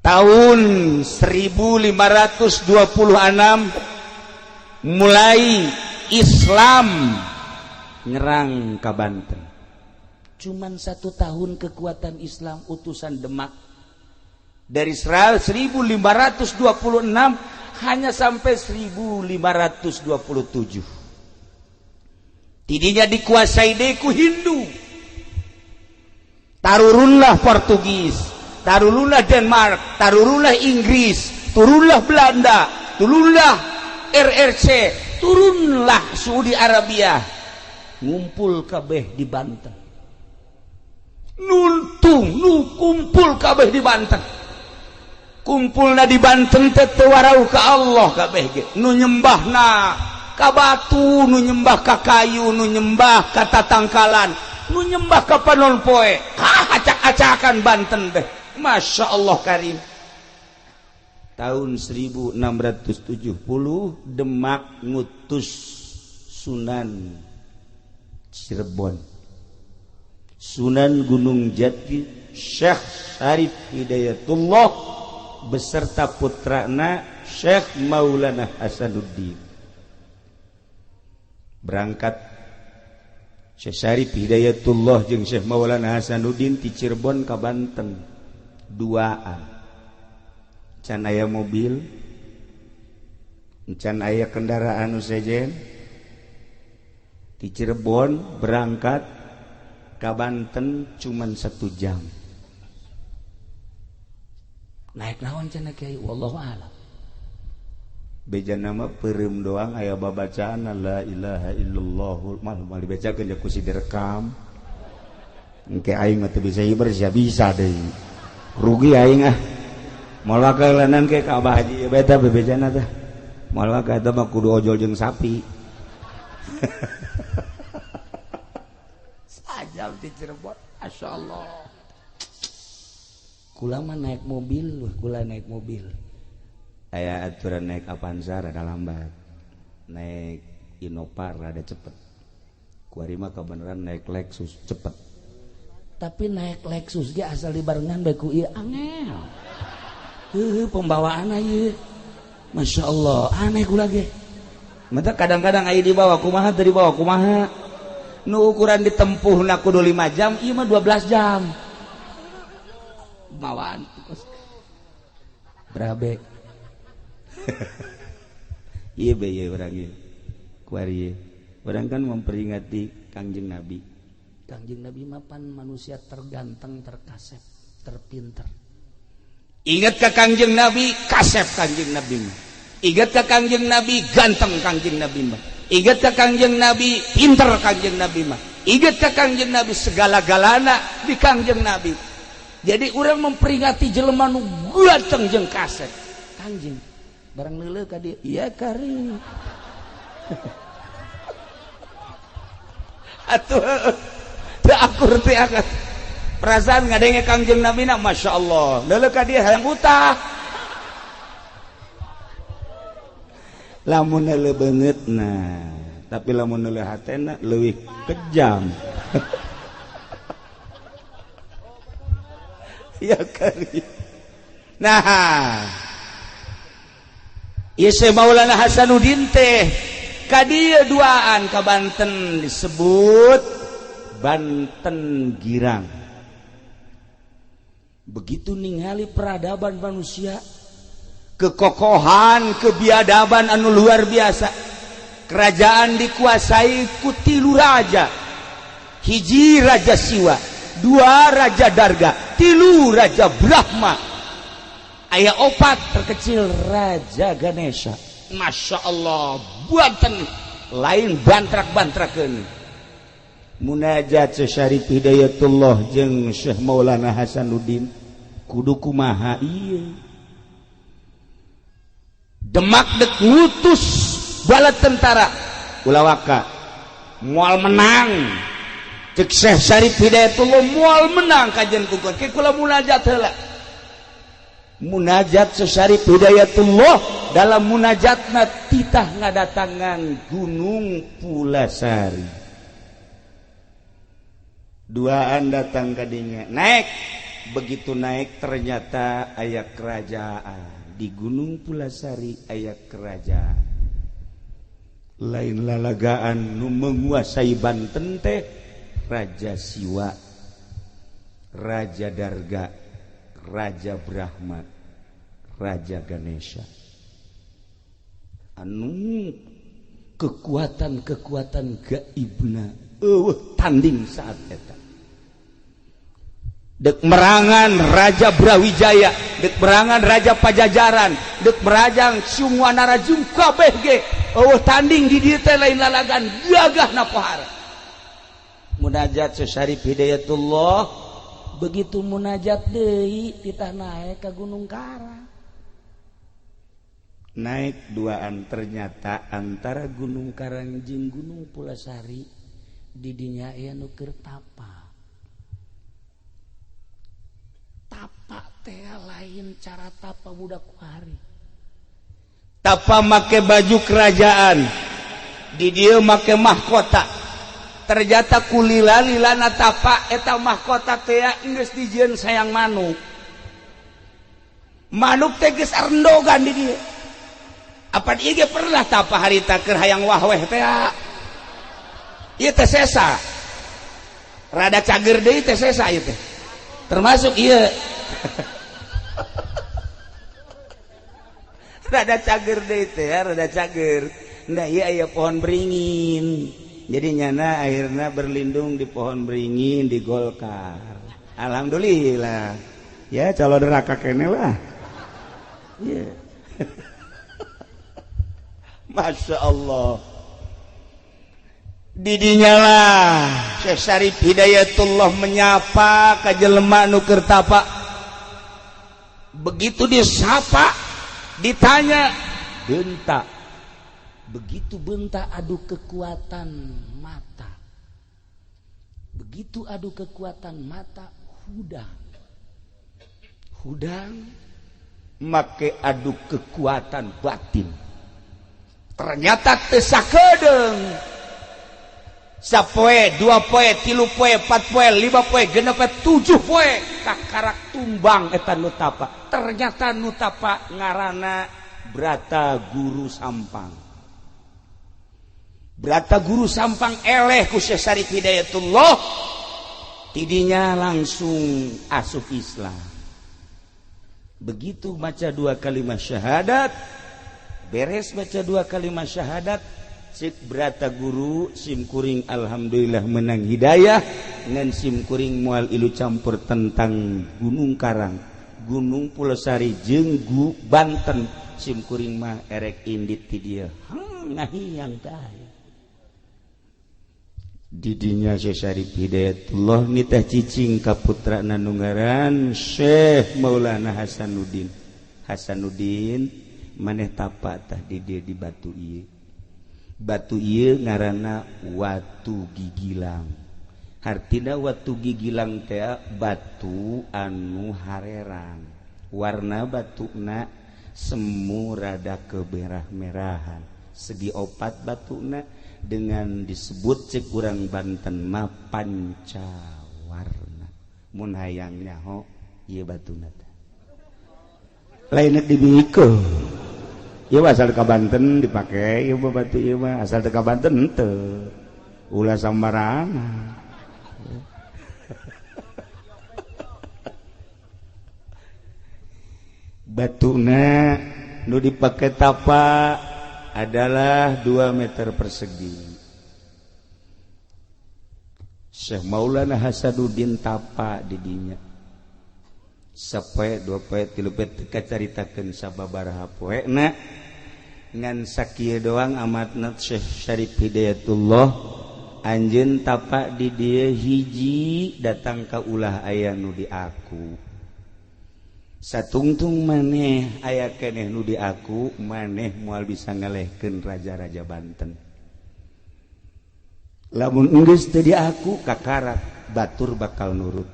Tahun 1526 mulai Islam nyerang ke Banten. Cuman 1 tahun kekuatan Islam utusan Demak dari 1526 hanya sampai 1527. Tidinya dikuasai deku Hindu. Tarurunlah Portugis, tarurunlah Denmark, tarurunlah Inggris, turunlah Belanda, turunlah RRC, turunlah Saudi Arabia. Ngumpul kabeh di Banten. Nuntung nu kumpul kabeh di Banten. Kumpulna di Banten teh teu warau ka Allah kabeh ge. Nu nyembahna ka batu, nu nyembah ka kayu, nu nyembah ka tatangkalan, nu nyembah ka panon poe. Ka acak-acakan Banten teh. Masya Allah karim. Tahun 1670 Demak ngutus Sunan Cirebon, Sunan Gunung Jati, Syekh Syarif Hidayatullah beserta putrana Syekh Maulana Hasanuddin. Berangkat Syekh Syarif Hidayatullah jeung Syekh Maulana Hasanuddin ti Cirebon ka Banten duaan. Can aya mobil, can aya kendaraan nu sejen. Di Cirebon berangkat ka Banten cuman 1 jam. Naik naon cenah kiai, wallahu a'lam. Beja nama peureum doang aya babacaan la ilaha illallah mal mal dibacakeun ja ku si direkam. Engke aing mah teu bisa hiber sia bisa deui. Rugi aing ah. Moal wakalanan ke ka Abah Haji beta bebejana teh. Moal wakal eta mah kudu ojol jeung sapi. Sajam di Cirebon, masyaallah. Kula mah naik mobil, kula naik mobil. Aya aturan naik Avanza rada lambat, naik Innova rada cepet. Kuari mah kebenaran naik Lexus cepet. Tapi naik Lexus ge asal dibarengan bae ku ieu angel. Heuh pembawaan ieu. Masya Allah, aneh kula ge. Mata kadang-kadang aya dibawa kumaha teu dibawa kumaha. Nu ukuran ditempuhna kudu 5 jam, ieu mah 12 jam. Bawaan berabe. Ieu be ieu urang ieu. Kuari ieu. Urang kan memperingati Kangjeng Nabi. Kangjeng Nabi mah pan manusia terganteng, terkasep, terpinter. Ingat ka Kangjeng Nabi, kasep Kangjeng Nabi mah. Ingat ka Kangjeng Nabi, ganteng Kangjeng Nabi mah. Ingat ka Kangjeng Nabi, pinter Kangjeng Nabi mah. Ingat ka Kangjeng Nabi, segala-galana di Kangjeng Nabi. Jadi orang memperingati jelema nu ganteng jeung kasep. Kangjeng barang leuleuh ka dieu, iya kari. Atuh teu akur teh akat. Perasaan ngadenge Kangjeng Nabi na Masya Allah. Leuleuh ka dieu hayang utah. Lamun leuleuh beungeutna, tapi lamun leuleuh hatena leuwih kejam. Ya kari. Nah, ieu Syekh Maulana Hasanuddin teh ka dieu duaan ka Banten disebut Banten Girang. Begitu ningali peradaban manusia, kekokohan, kebiadaban anu luar biasa. Kerajaan dikuasai ku 3 raja. Hiji raja Siwa, 2 raja Darga, 3 raja Brahma. Aya 4 terkecil raja Ganesha. Masya Allah, Banten lain bantrak-bantrakeun. Munajat Syekh Syarif Hidayatullah jeung Syekh Maulana Hasanuddin kudu kumaha ieu. Demak dek ngutus bala tentara ulah waka moal menang. Cek Syekh Syarif Hidayatullah moal menang kajian kukur. Ke kula munajat heula. Munajat Syekh Syarif Hidayatullah dalam munajatna titah ngadatangan Gunung Pulasari. Duaan datang kadinya, naik Begitu naik ternyata aya kerajaan di Gunung Pulasari, aya kerajaan lain lalagaan nu menguasai Banten teh Raja Siwa, Raja Darga, Raja Brahma, Raja Ganesha, anu kekuatan-kekuatan gaibna eueuh tanding saat eta. Dek merangan Raja Brawijaya, dek merangan Raja Pajajaran, dek merajang Sungwanara jeung kabeh ge eueuh tanding di dieu teh, lain lalagan gagah na pohara. Munajat Syekh Syarif Hidayatullah, begitu munajat deui titah naik ke Gunung Karang. Naik duaan, ternyata antara Gunung Karang jeung Gunung Pulasari didinya aya nu keur tapa. Tapa teh lain cara tapa budak kuari. Tapa make baju kerajaan, di dieu make mahkota. Ternyata kulila lilana tapa eta mahkota teh geus dijieun sayang manuk. Manuk teh geus arendogan di dieu. Apa ieu ge pernah tapa harita keur hayang wahweh teh? Ieu teh sesa. Rada cager deui teh sesa ieu teh. Termasuk ieu. Rada cager deui teh, rada cager. Nah, ieu aya pohon beringin. Jadi nyana akhirnya berlindung di pohon beringin di Golkar. Alhamdulillah. Ya calon neraka kene lah. Yeah. Masya Allah. Didinya lah Syekh Syarif Hidayatullah menyapa ka jelema nu keur tapa. Begitu disapa, ditanya, bentak. Begitu bentak adu kekuatan mata. Begitu adu kekuatan mata, hudang. Hudang make adu kekuatan batin. Ternyata teu sakedeung. Sapoe, dua poe, tilu poe, empat poe, lima poe, genep poe, tujuh poe kakarak tumbang eta nu tapa. Ternyata nu tapa ngaranna Brata Guru Sampang. Brata Guru Sampang eleh ku Syekh Syarif Hidayatullah, tidinya langsung asup Islam. Begitu baca dua kalimat syahadat, beres baca dua kalimat syahadat, cik Brata Guru simkuring alhamdulillah menang hidayah ngan simkuring moal ilu campur tentang Gunung Karang, Gunung Pulosari jeung Banten, simkuring mah erek indit ti dieu. Ngahiang tah. Didinya Syekh Syarif Hidayatullah nitah cicing ka putrana nu ngaran Syekh Maulana Hasanuddin. Hasanuddin maneh tapa tah di dieu di batu ieu. Batu ieu ngaranna Watu Gigilang. Hartina Watu Gigilang teh batu anu harerang. Warna batuna semu rada kemerah-merahan. Segi opat batuna dengan disebut cek urang Banten mah pancawarna. Mun hayang nyaho ieu batuna teh. Lain dibikeun. Ieu asal ka Banten dipake, ieu mah batu ieu mah asal teu ka Banten henteu. Ulah sambarangan. Batuna nu dipake tapa adalah 2 meter persegi. Syekh Maulana Hasanuddin tapa didinya. Sapoe, dua poe, tilu poe teu kacaritakeun sababaraha poena. Ngan sakieu doang amatna Syekh Syarif Hidayatullah anjeun tapa di dieu hiji datang ka ulah aya nu di aku. Satungtung maneh aya keneh nu di aku, maneh moal bisa ngalehkeun raja-raja Banten. Lamun geus teu di aku kakarak batur bakal nurut.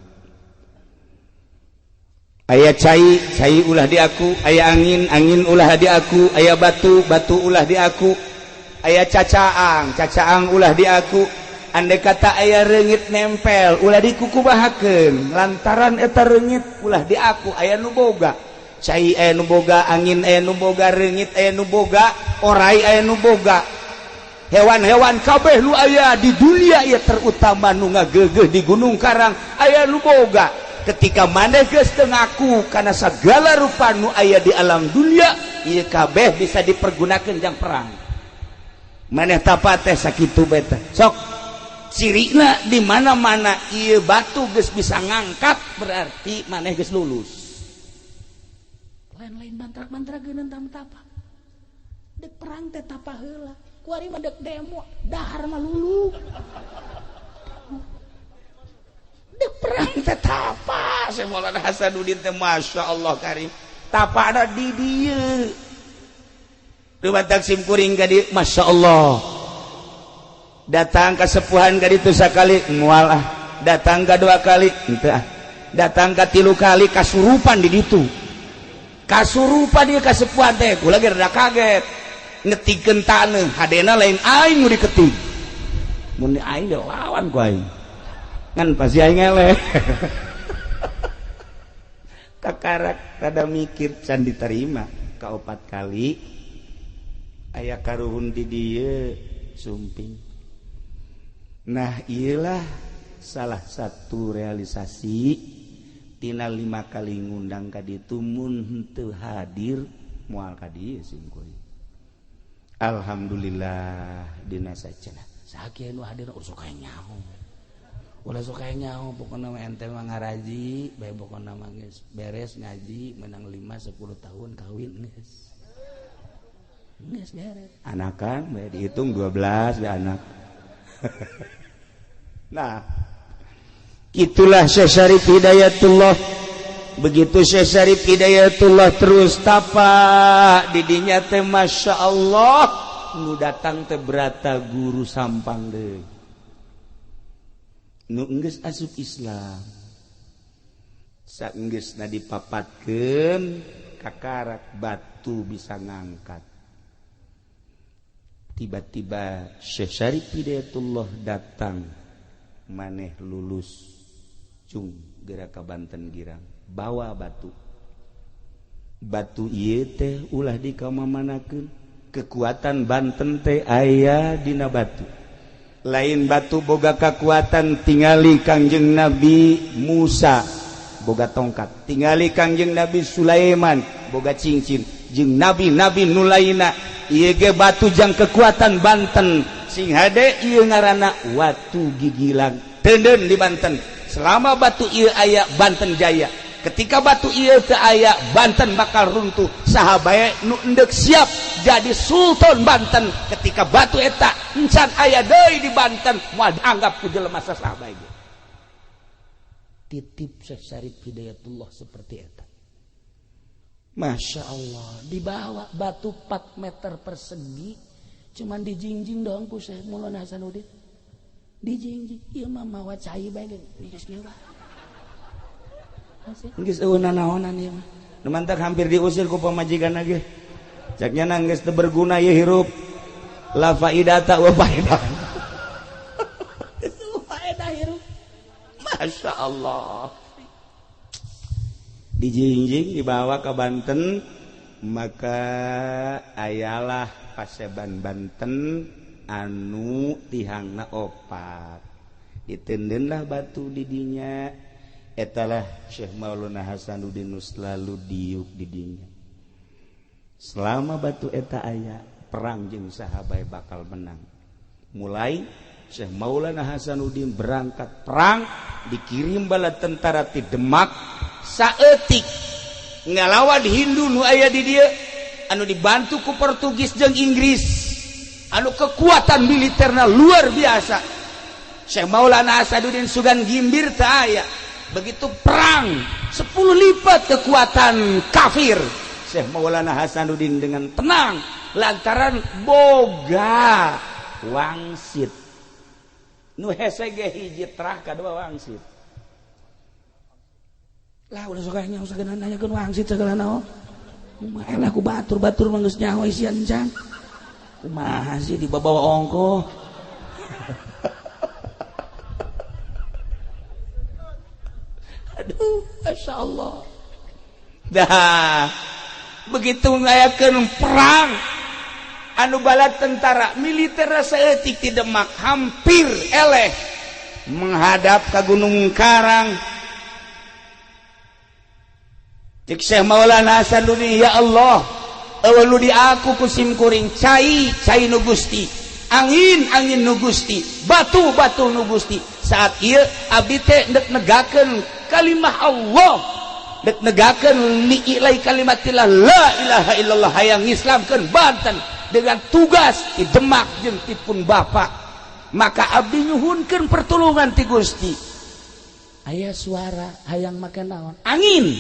Aya cai, cai ulah di aku, aya angin, angin ulah di aku, aya batu, batu ulah di aku, aya cacaang, cacaang ulah di aku, Andai kata aya reungit nempel ulah dikukubahakeun lantaran eta reungit ulah diaku aya nu boga. Cai aya nu boga, angin aya nu boga, reungit aya nu boga, orai aya nu boga. Hewan-hewan kabeh nu aya di dunia ieu terutama nu ngageugeuh di Gunung Karang aya nu boga. Ketika maneh geus teu ngaku kana sagala rupa nu aya di alam dunia ieu kabeh bisa dipergunakeun jang perang. Maneh tapa teh sakitu bae teh. Sok cirina di mana-mana ieu batu geus bisa ngangkat berarti maneh geus lulus. Lain-lain mantrak-mantra geuneun tapa. Dek perang teh tapa heula. Kuari mah dek demo, dahar mah lulu. Dek perang teh tapa. Syekh Maulana Hasanuddin teh Masya Allah karim. Tapana di dieu. Dumatak sim kuring ka dieu Masya Allah. Datang kasepuhan ka ditu sakali moal ah, datang ka dua kali henteu ah, datang ka tilu kali kasurupan di ditu. Kasurupan ieu kasepuhan teh kula ge rada kaget. Ngetikeun taneuh hadena lain aing nu diketik. Mun aing ge lawan ku aing. Ngan pasti aing eleh. Kakarak rada mikir can diterima ka opat kali aya karuhun di dieu sumping. Nah iyalah salah satu realisasi tina 5 kali ngundang ka ditu mun henteu hadir moal ka dieu sing kuring. Alhamdulillah dina sacenah. Sakieu nu hadir ulah sok nyaho. Ulah sok nyaho pokona mah ente mah ngaraji bae pokona mah geus beres ngaji menang 5 10 tahun kawin geus. Geus beres. Anakan bae dihitung 12 bae anak. Nah, itulah Syekh Syarif Hidayatullah. Begitu Syekh Syarif Hidayatullah terus tapa didinya teh Masya Allah nu datang teh berata guru Sampang deui. Nu enggeus asup Islam. Saenggeusna dipapatkeun kakarak batu bisa ngangkat. Tiba-tiba Syekh Syarif Hidayatullah datang maneh lulus cung gerak ka Banten Girang bawa batu. Batu ieu teh ulah dikamamanakeun, kekuatan Banten teh aya dina batu. Lain batu boga kekuatan tingali Kangjeng Nabi Musa boga tongkat, tingali Kangjeng Nabi Sulaiman boga cincin, jeung nabi-nabi nu lainna ieu ge batu jang kekuatan Banten. Sing hade ieu ngaranna watu gigilang teuneun di Banten. Selama batu ieu aya Banten jaya. Ketika batu ieu teu aya Banten bakal runtuh. Saha bae nu endek siap jadi sultan Banten ketika batu eta encan aya deui di Banten moal dianggap ku jelema saha bae. Titip Syekh Syarif Hidayatullah seperti eta. Masya Allah, dibawa batu 4 meter persegi, cuman dijingjing doang ku Syekh Maulana Hasanuddin. Dijingjing, ieu mah mawa cai bae geus kieu lah. Geus eueuh nanaonan ieu mah. Nu mantak hampir diusir ku pamajikan ge. Cak nya geus teu berguna ieu hirup. La faidata wa faedah. Geus faedah hirup. Masya Allah. Dijingjing dibawa ke Banten, maka ayalah paseban Banten anu tihangna opat. Ditendenlah batu didinya. Etalah Syekh Maulana Hasanuddin nu selalu diuk didinya. Selama batu eta aya, perang jeung sahabat bakal menang. Mulai Syekh Maulana Hasanuddin berangkat perang, dikirim bala tentara ti Demak saeutik ngalawan Hindu nu aya di dieu anu dibantu ku Portugis jeung Inggris, anu kekuatan militerna luar biasa. Syekh Maulana Hasanuddin sugan gimbir teu aya. Begitu perang 10 lipat kekuatan kafir, Syekh Maulana Hasanuddin dengan tenang lantaran boga wangsit. Nu hese ge hiji terah kadua wangsit. Lah ulah sok nyaho sagala nanyakeun wangsit sagala naon. Kumaha lah ku batur-batur mah geus nyaho isian can. Kumaha sih dibawa ongkoh. Masya Allah. Dah begitu ngayakeun perang anu bala tentara militer saeutik ti Demak hampir eleh menghadap ke Gunung Karang. Cek Syekh Maulana Hasanuddin, ya Allah, eueuh nu di aku ku sim kuring cai cai nu Gusti, angin angin nu Gusti, batu batu nu Gusti. Saat ieu abdi teh ndek negakeun kalimah Allah, dek negakeun li'ilai kalimatillah la ilaha illallah, hayang ngislamkeun Banten dengan tugas di Demak jeung ti pun bapak. Maka abdi nyuhunkeun pertolongan ti Gusti. Aya suara hayang make naon? Angin.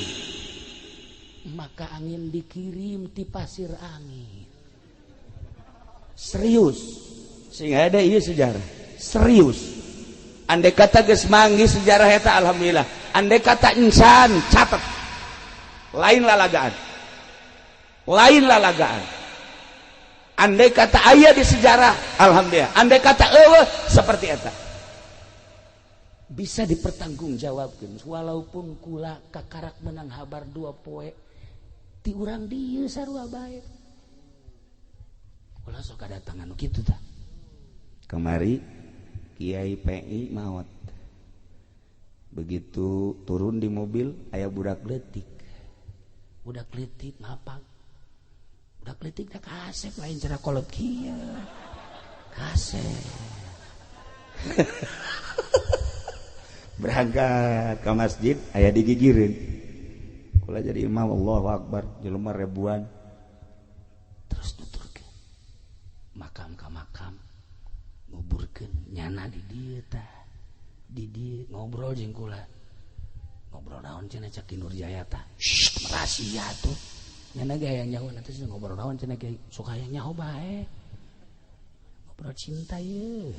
Maka angin dikirim ti pasir angin. Serius. Sehingga ada ieu sejarah. Serius. Andai kata geus manggih sejarah eta alhamdulillah. Andai kata insan catat. Lain lalagaan. Lain lalagaan. Andai kata aya di sejarah, alhamdulillah. Andai kata eueuh seperti eta. Bisa dipertanggungjawabkeun walaupun kula kakarak menang habar dua poe ti urang dieu sarua bae. Kula sok kadatangan nu kitu tah. Kamari Kiai PI maot. Begitu turun di mobil aya budak leutik. Budak leutik ngapang. Budak leutik da kasep lain cara kolot kieu. Kasep. Berangkat ke masjid aya digigireun. Kula jadi imam, Allahu Akbar, jelema ribuan. Terus nuturkeun. Makam ka makam nguburkeun nyana di dieu tah. Di dieu ngobrol jeung kula. Ngobrol naon cenah cak Ki Nurjaya tah. Shh, rahasia tuh. Nyana ge hayang nyaho nanti ngobrol naon cenah kiai, sok hayang nyaho bae. Ngobrol cinta ye.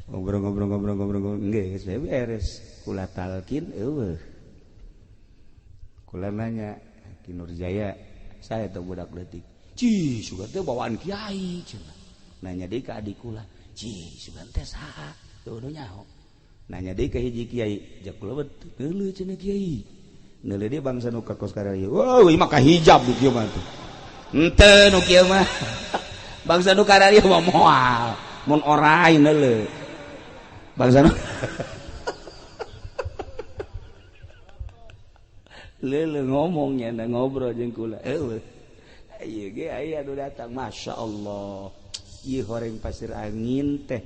Ngobrol-ngobrol-ngobrol-ngobrol geus beres. Kula talkin eueuh. Kula nanya Ki Nurjaya, saya teh budak leutik. Ci, sugan teh bawaan kiai cenah. Nanya deui ka adik kula, ci, sugan teh saha? Teu nyaho. Nanya deui ka hiji kiai, jak kula neuleuh cenah kiai. Neuleuh deui bangsa nu ka kos kararieu. Wah, ieu mah kahijab nu kieu mah tuh. Henteu nu kieu mah. Bangsa nu kararieu mah moal, mun orai neuleuh. Bangsa nu leuleuh ngomongnya na ngobrol jeung kula. Eueuh. Ieu ge aya nu datang, Masya Allah. Ieu horeng pasir angin teh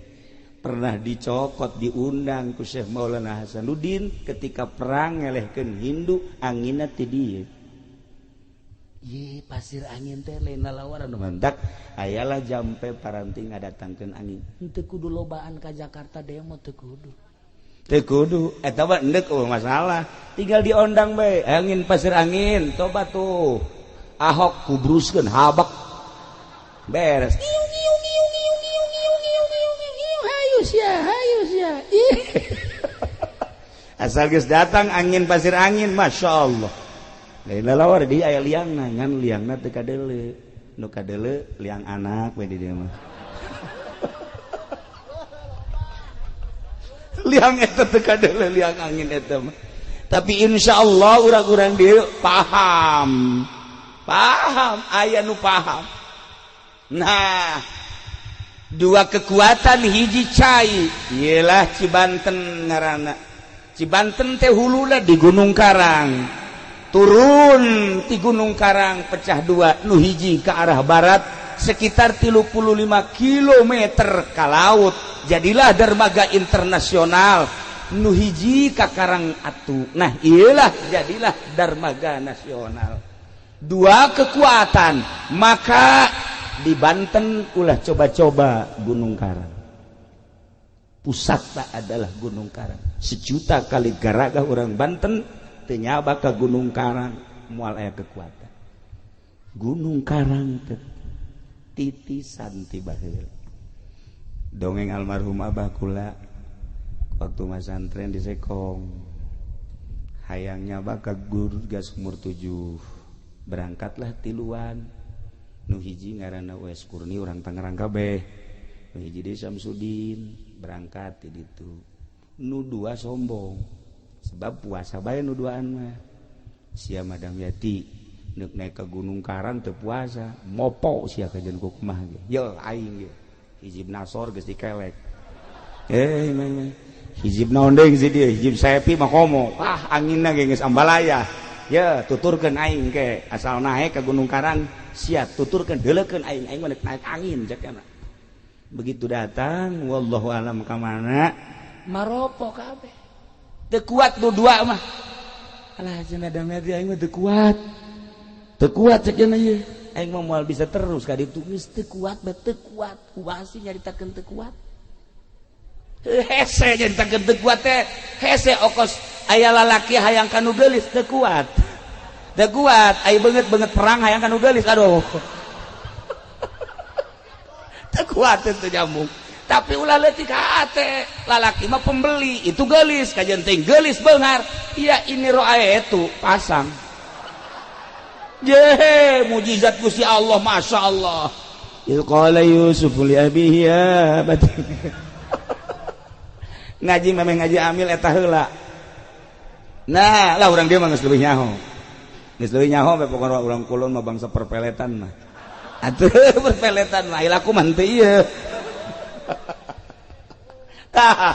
pernah dicokot, diundang ku Syekh Maulana Hasanuddin ketika perang ngelehkeun Hindu, anginna ti dieu. Ye pasir angin teh lain lalawaran nu mantak ayalah jampe paranti ngadatangkeun angin. Henteu kudu lobaan ka Jakarta demo teu kudu. Teu kudu eta mah endek eueuh masalah. Tinggal diondang bae angin pasir angin, coba tuh. Ahok kubruskeun habak. Beres. Hayu sia. Asal geus datang angin pasir angin, Masya Allah. Lain lalawar di aya liangna, ngan liangna teu kadeuleu. Nu kadeuleu liang anak we di dieu mah. Liang eta teu kadeuleu, liang angin eta mah. Tapi insya Allah urang-urang dieu paham. Paham, aya nu paham. Nah, dua kekuatan hiji cai, iyalah Cibanten ngaranna. Cibanten teh huluna di Gunung Karang. Turun di Gunung Karang pecah dua, nu hiji ke arah barat sekitar 35 km ke laut. Jadilah dermaga internasional. Nu hiji ka Karang Atu. Nah, iyalah jadilah dermaga nasional. Dua kekuatan, maka di Banten ulah coba-coba Gunung Karang. Pusatna adalah Gunung Karang. Sejuta kali garaga orang Banten teu nyaba ka Gunung Karang, moal aya kekuatan. Gunung Karang teh titisan ti baheula. Dongeng almarhum abah kula waktu masantren di Sekong, hayang nyaba ka guru gas umur 7. Berangkatlah tiluan. Nu hiji ngaranna Uwais Kurni urang Tangerang kabeh. Nu hiji deui Samsudin, berangkat ti ditu. Nu dua sombong sebab puasa bae nu duaan mah. Sia Madam Yati neuk naik ke Gunung Karang teu puasa, mopo sia kajian ku kumaha ge. Ye aing ge. Hizib Nasor geus dikelek. Hizib naon deui si dieu, hizib Sepi mah komo. Ah anginna ge geus ambalaya. Ye tuturkeun aing ke asal naik ke Gunung Karang sia tuturkeun deuleukeun aing, aing mah naik angin cek kana. Begitu datang wallahu alam ka mana maropo kabeh. Teu kuat nu dua mah. Alah cenah Damyati aing mah teu kuat. Teu kuat cek cenah ieu. Aing mah moal bisa terus ka ditu geus teu kuat bae teu kuat. Kumaha sih nyaritakeun teu kuat? Hese nyaritakeun teu kuat teh. Hese okos aya lalaki hayang ka nu geulis teu kuat. Teu kuat, aya beungeut-beungeut perang hayang ka nu geulis aduh. Teu kuat teu nyambung. Tapi ulah leutik hate, lalaki mah pembeli, itu geulis kajian teh geulis beunghar. Ya ini roae itu pasang. Ye, mujizat Gusti Allah, Masya Allah. Idh qala Yusuf li abihi ya abati. Ngaji memang ngaji amil eta heula. Nah, lah urang dia mah geus leuwih nyaho. Geus leuwih nyaho bae pokona urang kulon mah bangsa perpeletan mah. Atuh perpeletan mah laku mah henteu ieu. Tah,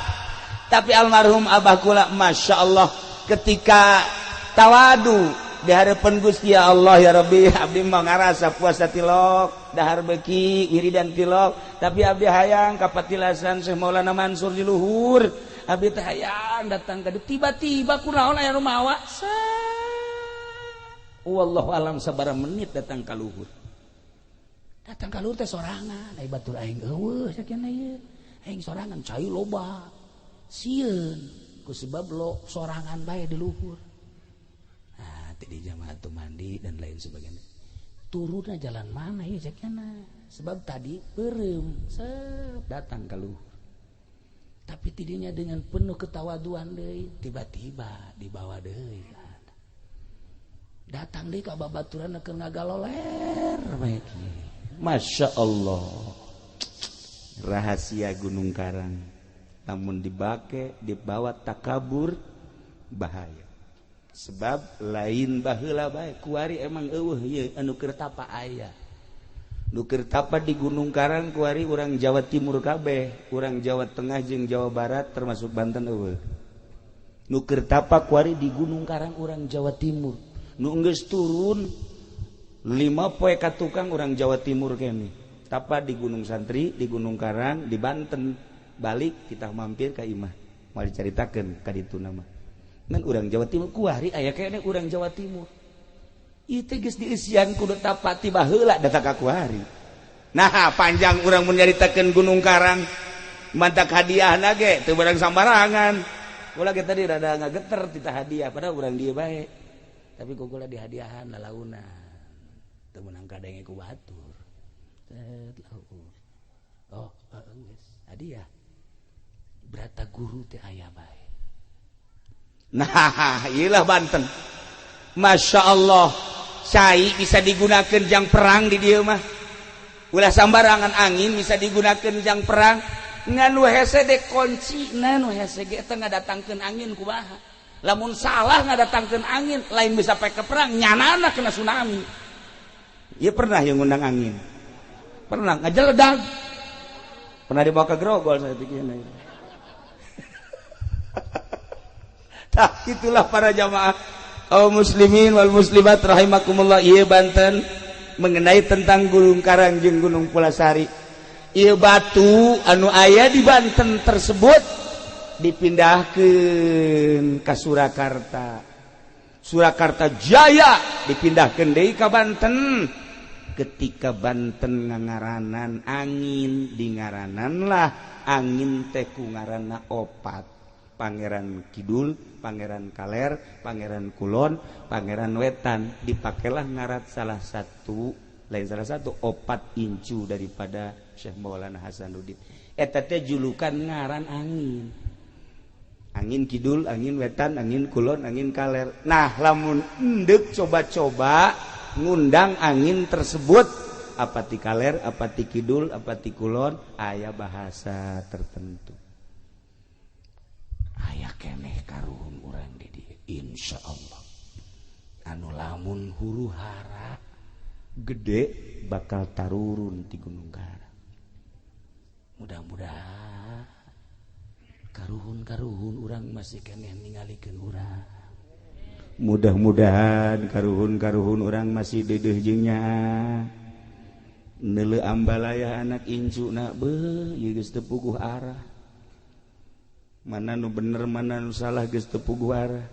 tapi almarhum abah kula Masya Allah ketika tawadu di hadapan Gusti ya Allah ya Rabbi, abdi mah ngarasa puasa tilok, dahar beki, wiridan tilok, tapi abdi hayang kapatilasan Syekh Maulana Mansur di luhur, abdi teh hayang datang ka tiba-tiba kunaon aya nu mawa. Wallahu alam sabaraha menit datang ka luhur. Datang ka luhur teh sorangan, ai batur aing eueuh sakieu ieu. Aing sorangan cai loba. Sieun ku sebab lo sorangan bae di luhur. Nah, di jamaah tuh mandi dan lain sebagainya. Turunnya jalan mana ya ceknya? Sebab tadi beureum, sep datang ke luhur. Tapi tidinya dengan penuh ketawaduan deui, tiba-tiba dibawa deui. Datang deui ka babaturan keur ngagaloler bae. Masya Allah. Rahasia Gunung Karang. Namun dibake, dibawa takabur bahaya. Sebab lain baheula bae kuari emang eueuh ieu anu keur tapa aya. Nu keur tapa di Gunung Karang kuari urang Jawa Timur kabeh, urang Jawa Tengah jeung Jawa Barat termasuk Banten eueuh. Nu keur tapa kuari di Gunung Karang urang Jawa Timur. Nu geus turun 5 poe ka tukang urang Jawa Timur kene. Tapa di Gunung Santri, di Gunung Karang, di Banten. Balik kita mampir ka imah. Moal dicaritakeun ka ditu nama. Ngan urang Jawa Timur kuari aya kene urang Jawa Timur. Ieu teh geus dieusian kudu tapa ti baheula datang ka kuari. Nah, panjang urang mun nyaritakeun Gunung Karang. Mantak hadiahna ge teu barang sambarangan. Ulah ge tadi rada ngageter tita hadiah padahal urang dieu bae. Tapi kukula dihadiahan lalauna. Teu meunang kadenge ku batur. Set lahu. Oh, geus hadiah. Brata guru teh aya bae. Nah, iyalah Banten. Masya Allah, cai bisa digunakan jang perang di dieu mah. Ulah sambarangan angin bisa digunakan jang perang. Ngan nu hese de kuncina nu hese ge teh ngadatangkeun angin kumaha. Lamun salah ngadatangkeun angin, lain bisa pake perang, nyanana kena tsunami. Ieu pernah yang ngundang angin. Pernah ngajeledag. Pernah dibawa ke Grogol saya pikirna. Tah itulah para jamaah kaum muslimin wal muslimat rahimakumullah. Ieu Banten mengenai tentang Gunung Karang jeung Gunung Pulasari. Ieu batu anu aya di Banten tersebut dipindahkeun ka Surakarta. Surakarta Jaya dipindahkeun deui ka Banten. Ketika Banten ngangaranan angin, dingarananlah angin teh ku ngaranna opat. Pangeran Kidul, Pangeran Kaler, Pangeran Kulon, Pangeran Wetan. Dipakailah ngarat salah satu, lain salah satu opat incu daripada Syekh Maulana Hasanuddin. Eta teh julukan ngaran angin. Angin Kidul, angin Wetan, angin Kulon, angin Kaler. Nah, lamun endek coba-coba ngundang angin tersebut, apa ti Kaler, apa ti Kidul, apa ti Kulon, aya bahasa tertentu. keneh karuhun urang di dieu insyaallah anu lamun huru hara gede bakal tarurun ti Gunung Karang. Mudah-mudahan karuhun-karuhun urang masih keneh ningalikeun urang. Mudah-mudahan karuhun-karuhun urang masih dedeh jeung nyaah. Neuleu ambalaya anak incuna beuh ieu geus teu puguh arah. Mana nu bener mana nu salah geus teu puguh arah.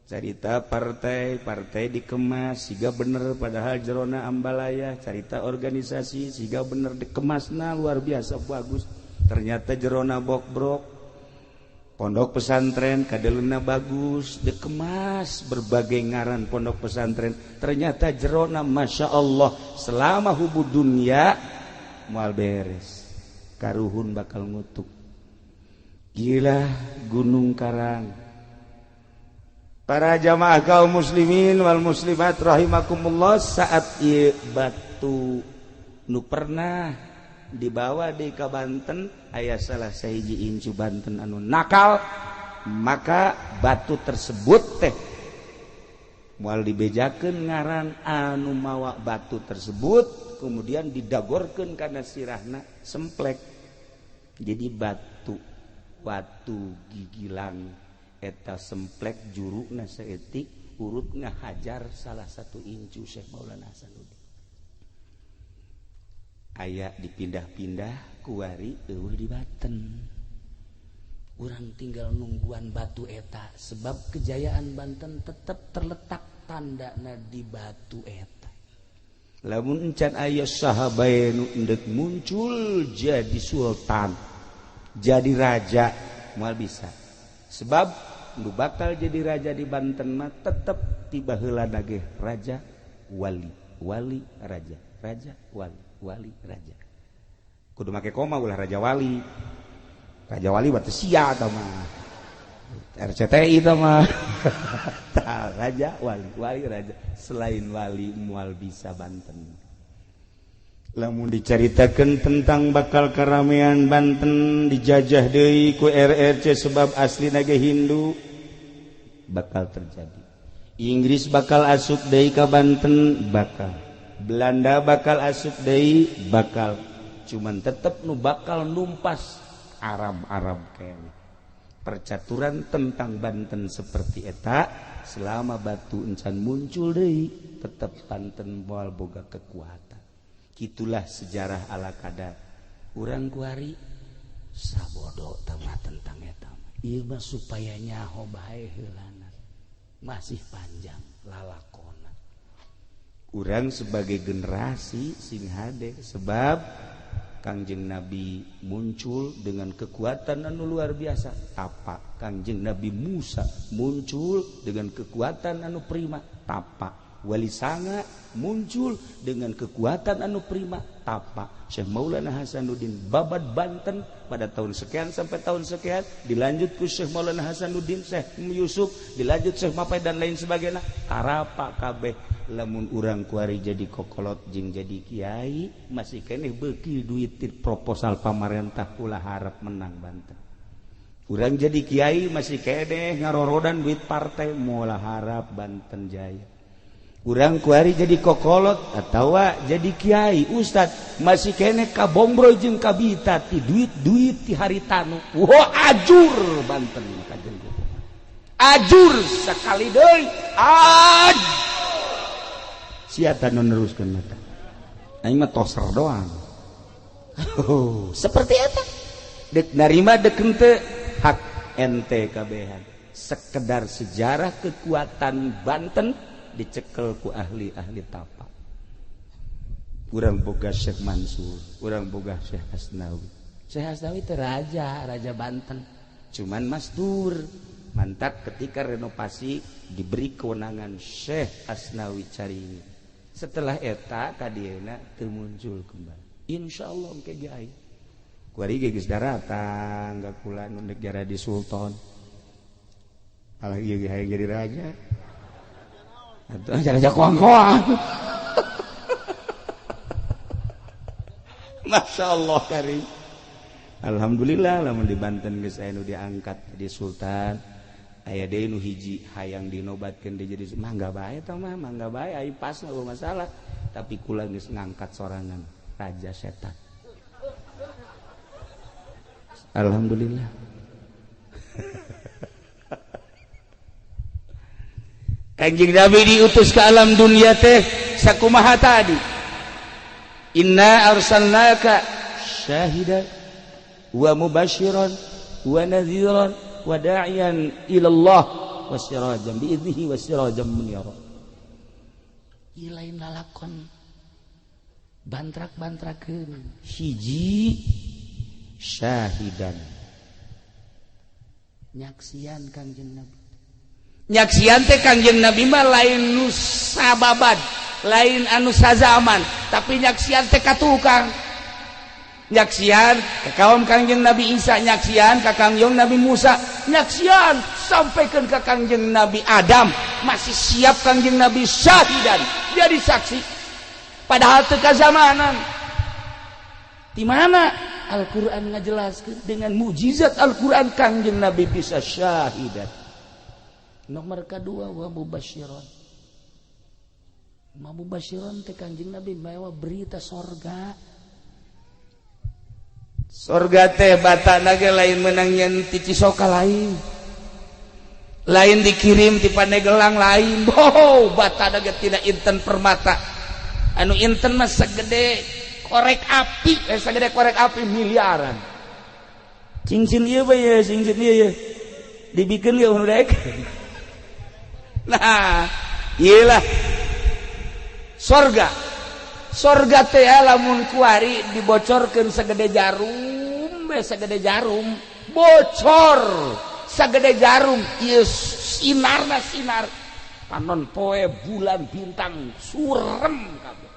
Carita partai-partai dikemas siga bener padahal jerona ambalaya, carita organisasi siga bener dikemasna luar biasa bagus, ternyata jerona bokbrok. Pondok pesantren kadeluna bagus dikemas berbagai ngaran pondok pesantren, ternyata jerona Masya Allah selama hubu dunia moal beres, karuhun bakal ngutuk. Gila Gunung Karang. Para jamaah kaum muslimin wal muslimat rahimakumullah, saat ieu batu nu pernah dibawa di ka Banten aya salah sahiji incu Banten anu nakal, maka batu tersebut teh moal dibejakeun ngaran anu mawa batu tersebut, kemudian didagorkeun kana sirahna semplek. Jadi batu watu gigilang eta semplek juruna saeutik urut ngahajar salah satu incu Syekh Maulana Hasanuddin. Aya dipindah-pindah kuari eueuh di Banten. Urang tinggal nungguan batu eta sebab kejayaan Banten tetap terletak tandana di batu eta. Lamun encan aya saha bae nu endek muncul jadi sultan, jadi raja moal bisa. Sebab nu bakal jadi raja di Banten mah tetep ti baheula ge raja wali, wali raja, raja wali, wali raja. Kudu make koma ulah raja wali. Raja wali berarti sia tah mah. RCTI tah mah. Tah raja wali, wali raja. Selain wali moal bisa Banten. Lamun dicaritakeun tentang bakal karamean Banten dijajah deui ku RRC sebab aslina ge Hindu, bakal terjadi. Inggris bakal asup deui ka Banten, bakal. Belanda bakal asup deui, bakal. Cuman tetep nu bakal numpas Arab-Arab kene. Percaturan tentang Banten seperti eta selama batu encan muncul deui, tetep Banten moal boga kekuatan. Itulah sejarah ala kadar. Urang kuari sabodo tama tentang eta. Ieu mah supaya nyaho bae heulana. Masih panjang lalakona. Urang sebagai generasi sing hade sebab Kangjeng Nabi muncul dengan kekuatan anu luar biasa, tapa. Kangjeng Nabi Musa muncul dengan kekuatan anu prima, tapa. Wali Sanga muncul dengan kekuatan anu prima, tapa. Syekh Maulana Hasanuddin babad Banten pada tahun sekian sampai tahun sekian, dilanjut ku Syekh Maulana Hasanuddin, Syekh Yusuf, dilanjut Syekh Mapai dan lain sebagainya. Tarapa kabeh lamun urang kuari jadi kokolot jeung jadi kiai masih keneh beuki duit proposal pamarentah ulah harap menang Banten. Urang jadi kiai masih keneh ngarorodan duit partai moal harap Banten jaya. Urang kuari jadi kokolot atawa jadi kiai ustad masih keneh kabombroy jeung kabita ti duit-duit ti haritanu. Wah, ajur Banten kajen ajur sekali deui. Aj sia nu neruskeun mata. Aing mah toser doang. Oh, seperti eta. Dek narima dek henteu hak ente kabehan. Sekedar sejarah kekuatan Banten dicekel ku ahli-ahli tapa. Urang boga Syekh Mansur, urang boga Syekh Asnawi. Syekh Asnawi teh raja, raja Banten. Cuman masdur. Mantap ketika renovasi diberi kewenangan Syekh Asnawi Carini. Setelah eta kadieuna teu muncul kembali. Insyaallah engke ge aya. Kuari ge geus daratang ka kula nu negara di sultan. Alah ieu ge hayang jadi raja. Atuh raja koang-koang. Masya Allah karim. Alhamdulillah lamun di Banten geus aya nu diangkat jadi sultan, aya deui nu hiji hayang dinobatkeun deui jadi mangga bae tah mah, mangga bae ai pas mah masalah. Tapi kula geus ngangkat sorangan raja setan. Alhamdulillah. Kanjeng Nabi diutus ke alam dunia teh sakumaha tadi. Inna arsalnaka syahidan wa mubasyiran wa nadhiran wa da'iyan ila Allah wa sirajan bi idnihi wa sirajan munira. Ieu lain lalakon bantrak-bantrakeun. Hiji syahidan, nyaksian Kangjeng Nabi. Nyaksian teh Kangjeng Nabi mah lain nu sababad, lain anu sazaman, tapi nyaksian teh ka tukang. Nyaksian ka kaum Kangjeng Nabi Isa, nyaksian ka Kangjeng Nabi Musa, nyaksian sampaikan ka Kangjeng Nabi Adam, masih siap Kangjeng Nabi syahidan, jadi saksi. Padahal teu kazamanan. Di mana Al-Qur'an ngajelaskeun dengan mukjizat Al-Qur'an Kangjeng Nabi bisa syahidan. Nomor kedua wa mubasyiron. Mubasyiron teh Kangjeng Nabi mawa berita sorga. Sorga teh batana ge lain menang nyen ti Cisoka lain. Lain dikirim ti Pandegelang lain. Oh, batana ge tina inten permata. Anu inten mah segede korek api, segede korek api miliaran. Cincin ieu bae ye, cincin ieu ye. Dibikeun ge nu daek. Nah, iyalah sorga. Sorga teh lamun kuari dibocorkeun segede jarum, bae segede jarum, bocor segede jarum, ieu sinarna sinar. Panon poe bulan bintang surem kabeh.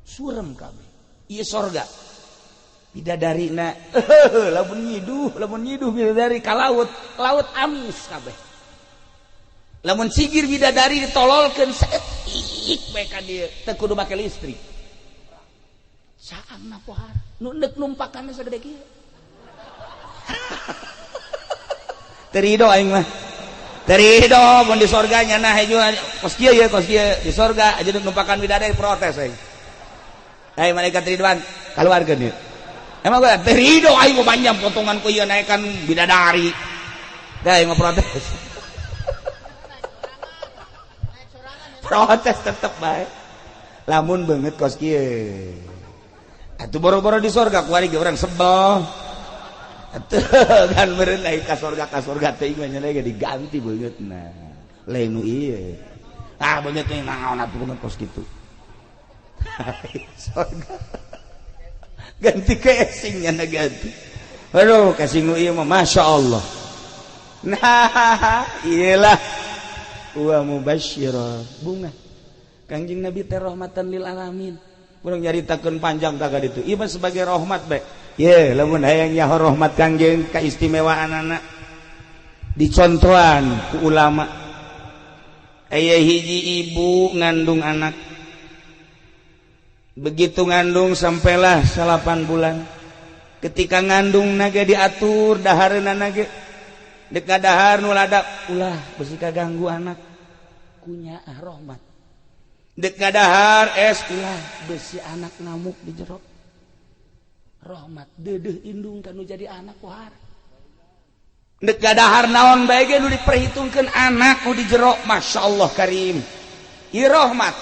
Surem kabeh. Ieu sorga. Bidadarina lamun nyiduh bidadari ka laut, laut amis kabeh. Lamun sigir bidadari ditololkeun saeutik bae ka dieu, teu kudu make listrik. Saangna pohara, nu neuk numpakanna sagede kieu. Teu rido aing mah. Teu rido mun di sorga nya nah hejo kos kieu ye, kos kieu di sorga aja neuk numpakan bidadari protes aing. Hai malaikat Ridwan, kaluarkeun ieu. Emang gua teu rido aing mah panjang potongan ku ieu naekan bidadari. Dah aing mah protes. Protes tetep bae. Lamun beungeut kos kieu. Atuh boro-boro di sorga kuari ge urang sebel. Atuh kan meureun ai ka sorga teh mah nya ge diganti beungeutna. Lain nu ieu. Ah beungeut teh naon atuh beungeut kos kitu. Sorga. Ganti casingnya na ganti. Aduh casing nu ieu mah masyaallah. Nah, iyalah wa mubasyira bunga Kangjeng Nabi teh rahmatan lil alamin. Urang nyaritakeun panjang tah ka ditu. Ieu mah sebagai rahmat bae. Ye, lamun hayang nyaho rahmat Kangjeng kaistimewaanana dicontohan ku ulama. Aya hiji ibu ngandung anak. Begitu ngandung sampailah 8 bulan. Ketika ngandung nage diatur dahareuna nage. Dek dahar nu ladap ulah besi kaganggu anak kunyaah rahmat. Dek dahar es ulah besi anak ngamuk di jero rahmat. Deudeuh indung kanu jadi anak pohara. Dek dahar naon bae ge nu diperhitungkeun anak nu di jero masyaallah karim. Ieu rahmat.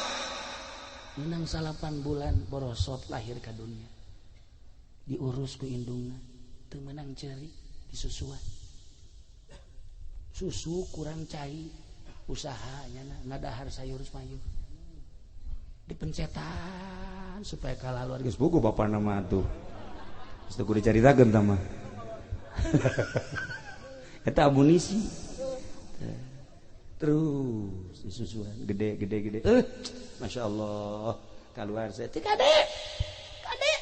Menang 8 bulan borosot lahir ka dunia. Diurus ku indungna teu meunang ceuri disusuan. Susu kurang cai usahanya ngadahar sayur mayur dipencetan supaya kalah luar geus buku bapak nama tuh geus teu kudu dicaritakeun tah mah. Eta amunisi terus disusuan gede gede gede masyaallah kaluar saya teh kade kade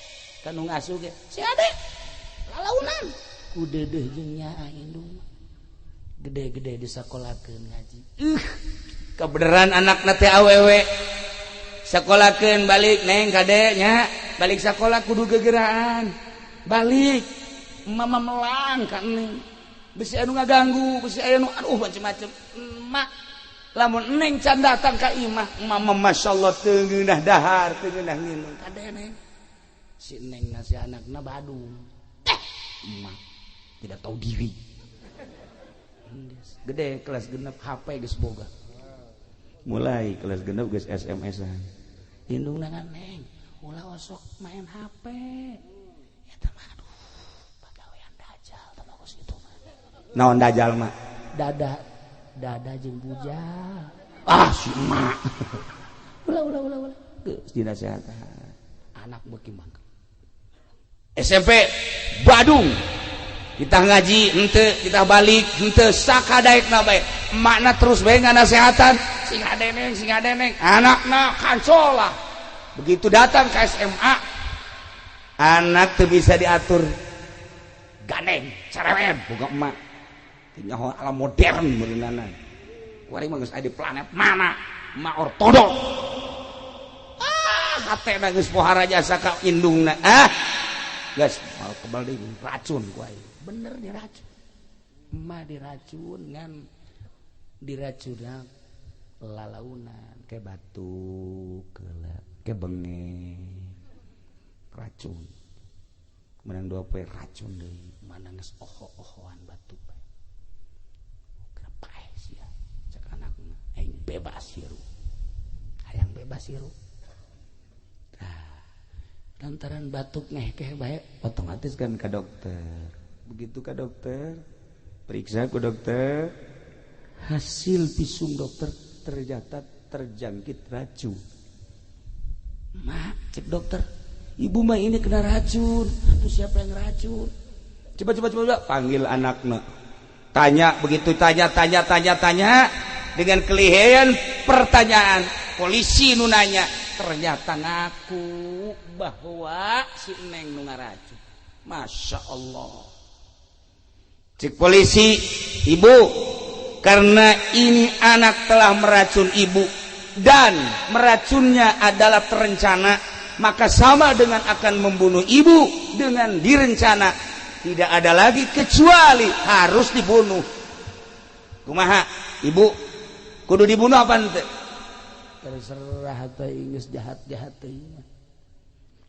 kanu ngasuh ge si ade lalaunan ku deudeuh jeung nyaah indung gede-gede disakolakeun ngaji. Kebeneran anakna teh awewe. Sakolakeun balik neng kade nya, balik sakola kudu gegeraan. Balik mama melang ka neng, bisi anu ngaganggu, bisi aya nu aduh macem-macem. Emak lamun neng can datang ka imah, mama masyaallah teu ngeunah dahar, teu ngeunah nginum. Kade neng, si neng ngasih anakna Badung, eh emak tidak tahu diri. Gede kelas 6 HP geus boga, mulai kelas 6 geus SMS-an. Indungna neng, ulah osok main HP eta mah, aduh pagawean dajal tah bagus itu mah. Naon dajal mah? Dada dada jeung bujal. Ah, si emak. Ulah, ulah, ulah, ulah. Geus dinasehatan. Anak beuki mangkel. SMP Badung, kita ngaji henteu, kita balik henteu, sakadaekna bae emakna terus bae nganasehatan, sing hadeneng, sing hadeneng. Anakna kancolah. Begitu datang ke SMA, anak tuh bisa diatur. Gandeng, cerewet boga emak, teu nyaho alam modern meureunana. Kuari mah geus aya di planet mana, emak ortodok. Ah, hatena geus pohara jasa ka indungna. Ah, geus mal kebal deui, racun ku aing. Bener diracun, emak diracun, ngan diracunna lalaunan. Ke batuk keula, ke bengek, racun menang 2 poe racun deui. Mana geus oho-ohoan batuk bae. Kenapa sih ya cek anakna, aing bebas hirup, hayang bebas hirup. Tah, lantaran batuk ngehkeh bae. Otomatis kan ke dokter. Begitu ke dokter, periksa ke dokter, hasil visum dokter ternyata terjangkit racun. Mak, cek dokter, ibu mah ini kena racun. Itu siapa yang racun? Coba, coba, coba, coba. Panggil anaknya, tanya. Begitu tanya, tanya, tanya, tanya, dengan kelihayan pertanyaan polisi nu nanya, ternyata ngaku bahwa si neng nu ngaracun. Masya Allah. Cek polisi, ibu, karena ini anak telah meracun ibu dan meracunnya adalah terencana, maka sama dengan akan membunuh ibu dengan direncana. Tidak ada lagi kecuali harus dibunuh. Kumaha, ibu, kudu dibunuh apa ente? Terserah atau inggris jahat-jahat teuing.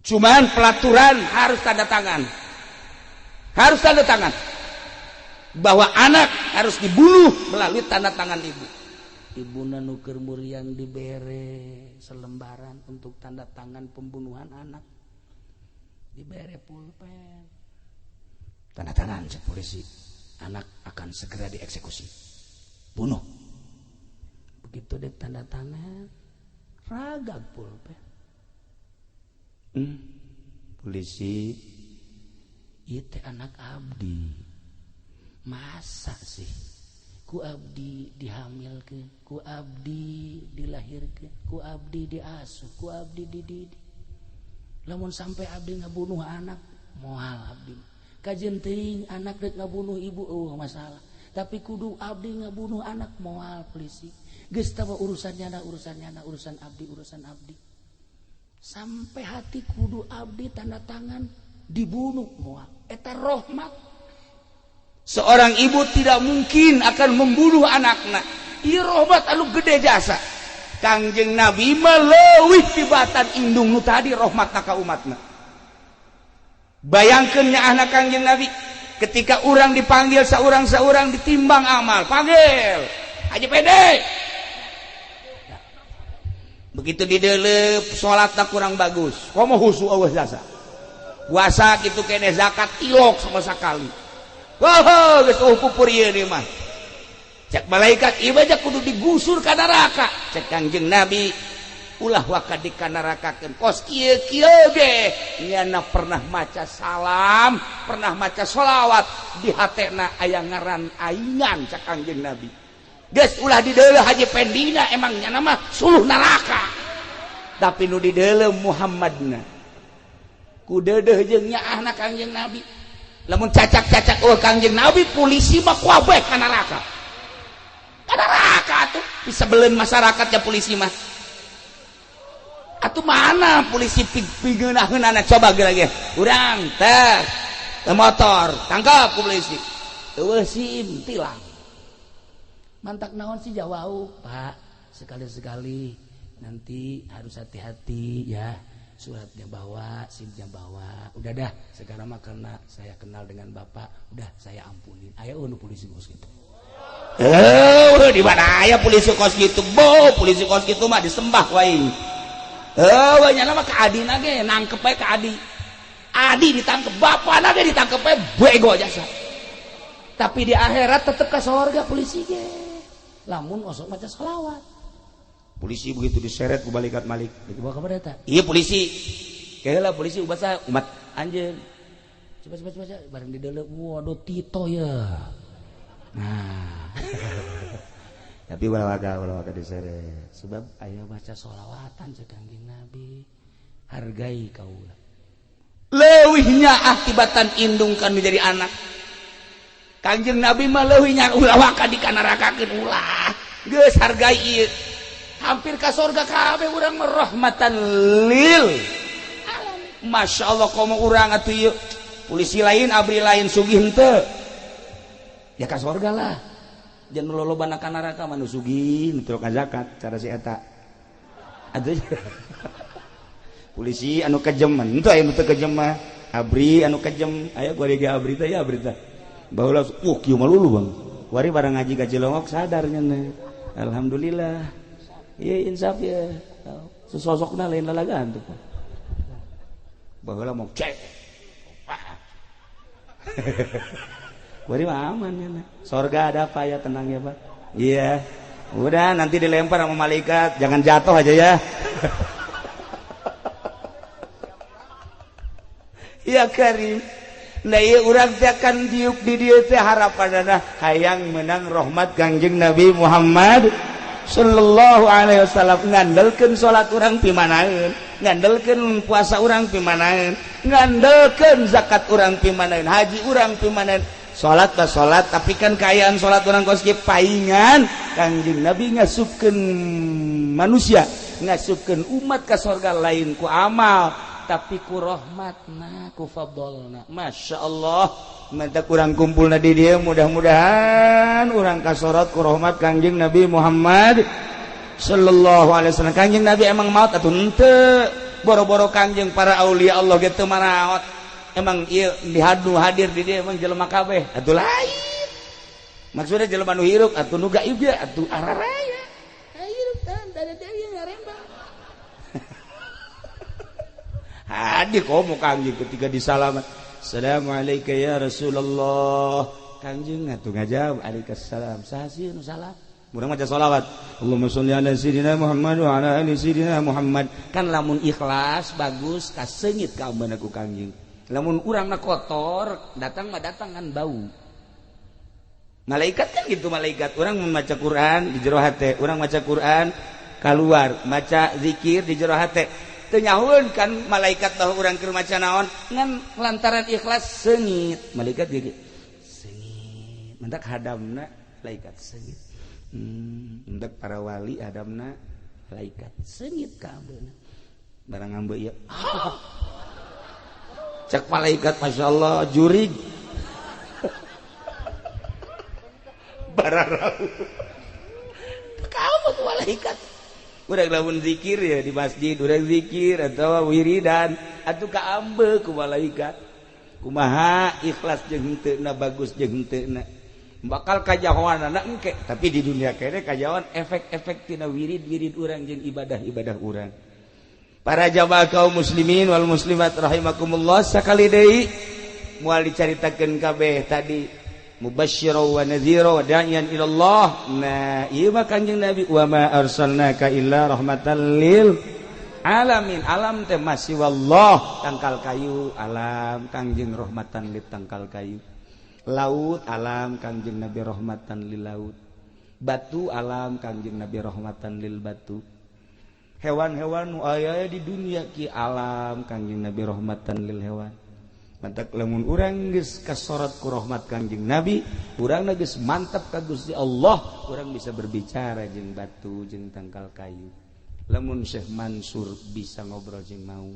Cuman pelaturan harus tanda tangan, harus tanda tangan bahwa anak harus dibunuh melalui tanda tangan ibu. Ibuna nu keur muriang dibere selembaran untuk tanda tangan pembunuhan anak, dibere pulpen. Tanda tangan, cek polisi, anak akan segera dieksekusi, bunuh. Begitu dek tanda tangan, ragag pulpen. Polisi. Itu anak abdi, masa sih ku abdi dihamilkeun, ku abdi dilahirkeun, ku abdi diasuh, ku abdi dididik, lamun sampai abdi ngabunuh anak, moal abdi. Kajeun teuing anak rek ngabunuh ibu, oh masalah, tapi kudu abdi ngabunuh anak, moal. Polisi, geus tawa urusannya na, urusannya na, urusan abdi, urusan abdi. Sampai hati kudu abdi tanda tangan dibunuh, moal. Eta rahmat. Seorang ibu tidak mungkin akan membunuh anaknya. Ieu rahmat anu gede jasa. Kangjeng Nabi mah leuwih tibatan indung nu tadi rahmatna ka umatna. Bayangkeun nyaahna Kangjeng Nabi ketika orang dipanggil saurang-saurang, ditimbang amal, panggil Haji Pede. Begitu didelep, salatna kurang bagus. Komo husu euweuh jasa. Puasa kitu kene, zakat ilok sama sekali. Wah, geus euweuh pupur ieu mah. Cek malaikat, ieu aja kudu digusur ka neraka. Cek Kangjeng Nabi, ulah waka dikanarakakeun, kos kieu kieu ge nyana pernah maca salam, pernah maca sholawat, di hatena aya ngaran aingan. Cek Kangjeng Nabi, geus ulah dideuleu Haji Pendina, emang nyana mah suluh neraka, tapi nu dideuleu Muhammadna. Ku deudeuh jeung nyaahna Kangjeng Nabi. Lamun cacak-cacak, oh Kangjeng Nabi, polisi mah kuabeh ka neraka, ka neraka atuh. Bisa belen masyarakatnya polisi mah atuh. Mana polisi pigeunaheunana, coba geura ge urang teh. Motor tangkap ku polisi. Eueuh SIM tilang. Mantak naon sih jawau, Pak? Sekali-sekali nanti harus hati-hati ya. Suratnya bawa, SIM-nya bawa. Udah dah, sekarang mah karena saya kenal dengan Bapak, udah saya ampunin. Ayo nu polisi kos gitu. Di mana aya polisi kos gitu? Bo, polisi kos gitu mah disembah wae. Nyana mah ka adina ge nangkep we ka adi. Adi ditangkep, bapana ge ditangkep we bego jasa. Tapi di akhirat tetep ka sorga polisi ge. Lamun osok maca selawat. Polisi begitu diseret ku malaikat Malik. Dibawa ka mana eta? Iya polisi. Keheula polisi ubat saha? Umat anjeun. Coba coba coba bareng di deuleu. Waduh Tito ya. Nah. Tapi ulah waka diseret. Sebab aya baca sholawatan cek Kangjeng Nabi. Hargai kaula. Leuwihnya akibatan indung kan menjadi anak. Kangjeng Nabi mah leuwihnya ulah waka dikanarakakeun ulah. Geus hargai ieu. Hampir ka sorga kabeh urang mah rahmatan lil alamin. Masya Allah komo urang atuh ieu. Polisi lain abri lain sugih henteu. Ya ka sorga lah. Jangan lolobana ka neraka mah nu sugih nu teu zakat cara si eta. Atuh polisi anu kejem henteu aya nu teu kejem mah. Abri anu kejem aya gua ge abri teh ya abri teh. Baheula kieu mah lulu Bang. Wari barang ngaji ka Cilongok sadar nya. Alhamdulillah. Iya insaf ya. Sesosokna lain lalagaan tuh. Baheula mau cek. Bari mah aman ya. Sorga ada apa ya, tenang ya Pak. Iya. Udah nanti dilempar sama malaikat, jangan jatuh aja ya. Ya Karim. Nah ieu urang teh kan diuk di dieu teh harapanana hayang menang rahmat Kangjeng Nabi Muhammad sallallahu alaihi wasallam. Ngandelkeun salat urang pimanaeun, ngandelkeun puasa urang pimanaeun, ngandelkeun zakat urang pimanaeun, haji urang pimanaeun. Salat ka salat, tapi kan kaayaan salat urang kos kieu paingan Kangjeng Nabi ngasupkeun manusia, ngasupkeun umat ka sorga lain ku amal tapi ku rahmatna, ku fadlna. Masya Allah, mantap urang kumpulna di dieu, mudah-mudahan urang kasorot ku rahmat Kangjeng Nabi Muhammad sallallahu alaihi wasallam. Kangjeng Nabi emang maut atuh henteu? Boro-boro Kangjeng para aulia Allah ge teu maraot. Emang ieu dihadu hadir di dieu emang jelema kabeh atuh lain. Maksudnya jelema nu hirup atuh nu gaib ge atuh araraya. Hirup tan da deui ngarembang. Hadir komo Kangjeng ketika disalaman. Assalamualaikum ya Rasulullah. Kangjeng atuh ngajawab alaikumsalam. Saha sieun nu salam? Urang maca sholawat. Allahumma sholli ala sayidina Muhammad wa ala ali sayidina Muhammad. Kan lamun ikhlas bagus kaseungit ka ambana ku Kangjeng. Lamun urangna kotor, datang mah datang kan bau. Malaikat kan gitu malaikat. Urang membaca Quran di jero hate, urang maca Quran keluar, maca zikir di jero hate. Teu nyahueun kan malaikat bahwa urang keur maca naon, ngan lantaran ikhlas seungit. Malaikat ge seungit. Mentak hadamna malaikat seungit. Mentak para wali hadamna malaikat seungit ka ambeuna. Barang ambe ieu. Cek malaikat Masya Allah jurig. Bararau. Kamu tuh malaikat. Udah lamun zikir ya di masjid, udah zikir atau wiridan atau kaambe ku malaikat. Kumaha ikhlas jeung henteuna, bagus jeung henteuna. Bakal kajahoanana engke, tapi di dunia kene kajahoan efek-efek tina wirid-wirid urang jeung ibadah-ibadah urang. Para jamaah kaum muslimin wal muslimat rahimakumullah, sakali deui moal dicaritakeun kabeh tadi mubasysyira wa nadhira wa da'iyan ila Allah. Nah, ieu mah Kanjeng Nabi wa ma arsalnaka illa rahmatan lil alamin. Alam teh masih wallah, tangkal kayu alam Kangjeng rahmatan lil tangkal kayu. Laut alam Kangjeng Nabi rahmatan lil laut. Batu alam Kangjeng Nabi rahmatan lil batu. Hewan-hewan nu aya di dunia ki alam Kangjeng Nabi rahmatan lil hewan. Mantak lamun urang geus kasorot ku rahmat Kangjeng Nabi, urang geus mantap ka Gusti Allah, urang bisa berbicara jeung batu jeung tangkal kayu. Lamun Syekh Mansur bisa ngobrol jeung mau.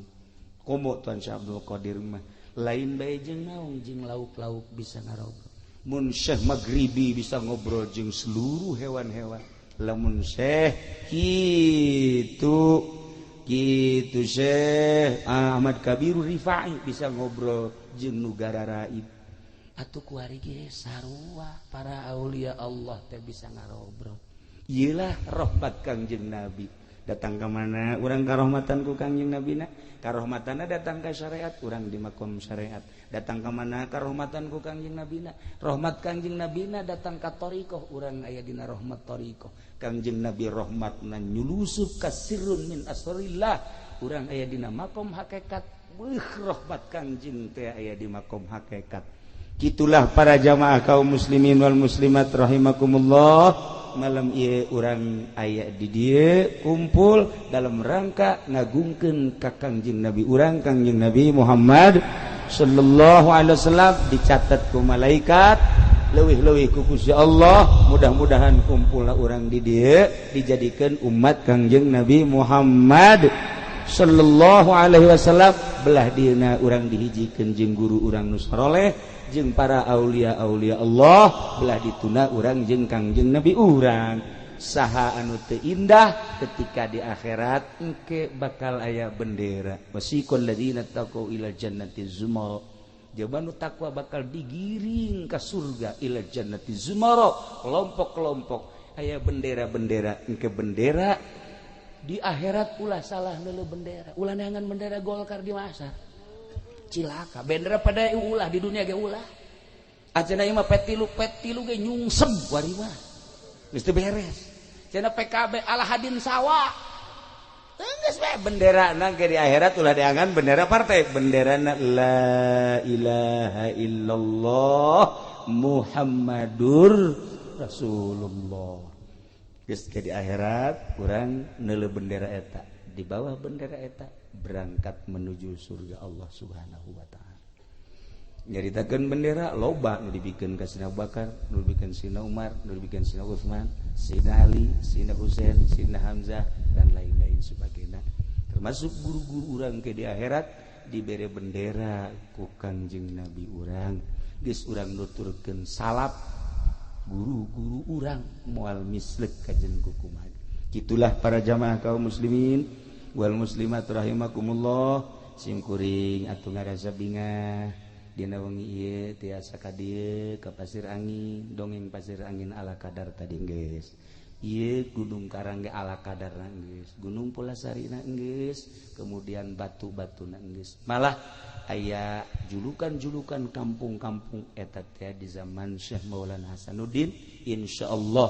Komo Tuan Syekh Abdul Qadir mah Lain bae jeung naung jeung lauk-lauk bisa ngarobrol. Mun Syekh Maghribi bisa ngobrol jeung seluruh hewan-hewan. Lamun Syekh kitu kitu Syekh Ahmad Kabiru Rifai bisa ngobrol jeung nu gararaib. Atuh kuari ge sarua para aulia Allah teh bisa ngarobrol. Iyalah rahmat Kangjeng Nabi. Datang ke mana urang karohmatan ku Kangjeng Nabina, karohmatana datang ke syariat, urang di makom syariat. Datang ke mana karohmatan ku Kangjeng Nabina, rahmat Kangjeng Nabina datang ka thariqah, urang aya dina rahmat thariqah. Kangjeng Nabi rahmatna nyulusup ka sirrun min asrillah, urang aya dina makom hakikat. Beuh rahmat Kangjeng teh aya di makom hakikat. Gitulah para jamaah kaum muslimin wal muslimat rahimakumullah. Malam ieu urang aya di dieu kumpul dalam rangka ngagungkeun ka Kangjeng Nabi urang Kangjeng Nabi Muhammad sallallahu alaihi wasallam, dicatat ku malaikat leuwih-leuwih ku Gusti Allah. Mudah-mudahan kumpulna urang di dieu dijadikeun umat Kangjeng Nabi Muhammad sallallahu alaihi wasallam. Belah dieuna urang dihijikeun jeung guru urang nu saroleh jeung para aulia-aulia Allah, belah dituna urang jeung Kangjeng Nabi urang. Saha anu teu indah ketika di akhirat engke bakal aya bendera wasiqal ladzina taqau ila jannati zumara. Jaba nu takwa bakal digiring ka surga ila jannati zumara, kelompok-kelompok aya bendera-bendera. Engke bendera di akhirat ulah salah neuleuh bendera, ulah neangan bendera Golkar di masa cilaka. Bendera pada ulah di dunia ge ulah. Acenah ieu mah P3 P3 ge nyungsem wari mah. Geus teu beres. Cenah PKB ala hadin sawa. Geus we benderana ge di akhirat ulah diangan bendera partai, benderana la ilaha illallah Muhammadur Rasulullah. Geus ke di akhirat urang neuleuh bendera eta, di bawah bendera eta berangkat menuju surga Allah Subhanahu wa ta'ala. Nyaritakeun bendera loba nu dibikeun ka Sina Bakar, nu dibikeun Sina Umar, nu dibikeun Sina Utsman, Sina Ali, Sina Husain, Sina Hamzah dan lain-lain sebagainya. Termasuk guru-guru urang ke di akhirat dibere bendera ku Kangjeng Nabi urang. Geus urang nuturkeun salap guru-guru urang moal mislek kajen kukumaha. Gitulah para jamaah kaum muslimin wal muslimat rahimakumullah. Simkuring atuh ngarasa bingah dina wengi ieu tiasa ka dieu ka Pasir Angin, dongeng Pasir Angin ala kadar tadi geus. Ieu Gunung Karang ge ala kadarna geus, Gunung Pulasarina geus, kemudian batu-batuna geus. Malah aya julukan-julukan kampung-kampung eta teh di zaman Syekh Maulana Hasanuddin. Insyaallah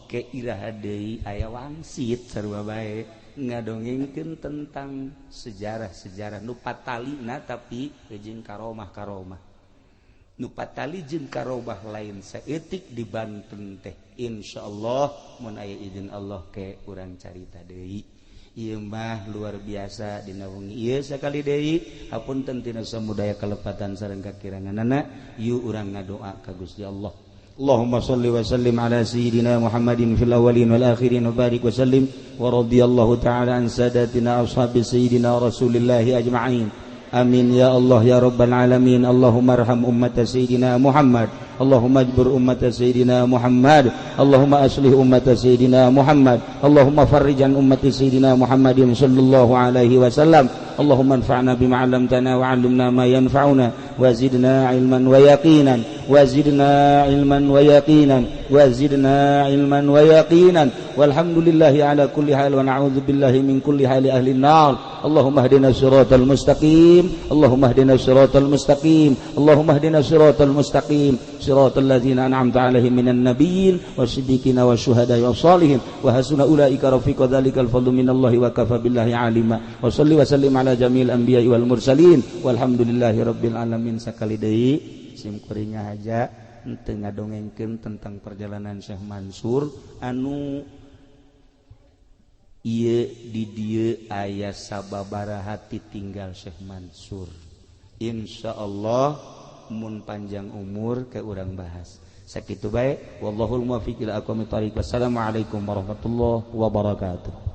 ke iraha deui aya wangsit sarua bae ngadongengkeun tentang sejarah-sejarah nu patalina tapi jeung karomah-karomah. Nu patali jeung karomah lain saeutik di Banten teh. Insyaallah mun aya izin Allah ke urang carita deui. Ieu mah luar biasa dina wengi ieu sakali deui. Hapunten tina samudaya kalepatan sareng kakiranganana. Yuk urang ngadoa ka Gusti Allah. Allahumma salli wa sallim ala sayyidina Muhammadin fil awwalin wal akhirin wa barik wa sallim wa radiyallahu ta'ala an sadatina ashabi sayyidina Rasulillahi ajma'in. Amin ya Allah ya rabbal alamin. Allahumma arham ummata sayyidina Muhammad. Allahumma ajbur ummata sayyidina Muhammad. Allahumma aslih ummata sayyidina Muhammad. Allahumma farrijan ummati sayyidina Muhammadin sallallahu alaihi wasallam. Allahumma anfa'na bima 'allamtana wa 'allimna ma yanfa'una wa zidna 'ilman wa yaqinan wa zidna 'ilman wa yaqinan wa zidna 'ilman wa yaqinan. Walhamdulillahi ala kulli hal wa na'udzu billahi min kulli hali ahli an-nar. Allahumma ihdina siratal mustaqim. Allahumma ihdina siratal mustaqim. Allahumma ihdina siratal mustaqim. Siratal ladzina an'amta 'alaihim minan nabiyyin wasiddiqina wasyuhada'i wassalihin wa hasuna ulaika rafiqa. Dzalikal fadlu minallahi wa kafa billahi 'alima. Wa shalli wa sallim ala jamil anbiya'i wal mursalin walhamdulillahi rabbil alamin. Sakali deui sim kuring ngahaja henteu ngadongengkeun tentang perjalanan Syekh Mansur anu ieu di dieu aya sababaraha tinggal Syekh Mansur. Insyaallah mun panjang umur ke urang bahas. Sakitu bae, wallahul muwaffiq ila aqwamit thariq. Wassalamualaikum warahmatullahi wabarakatuh.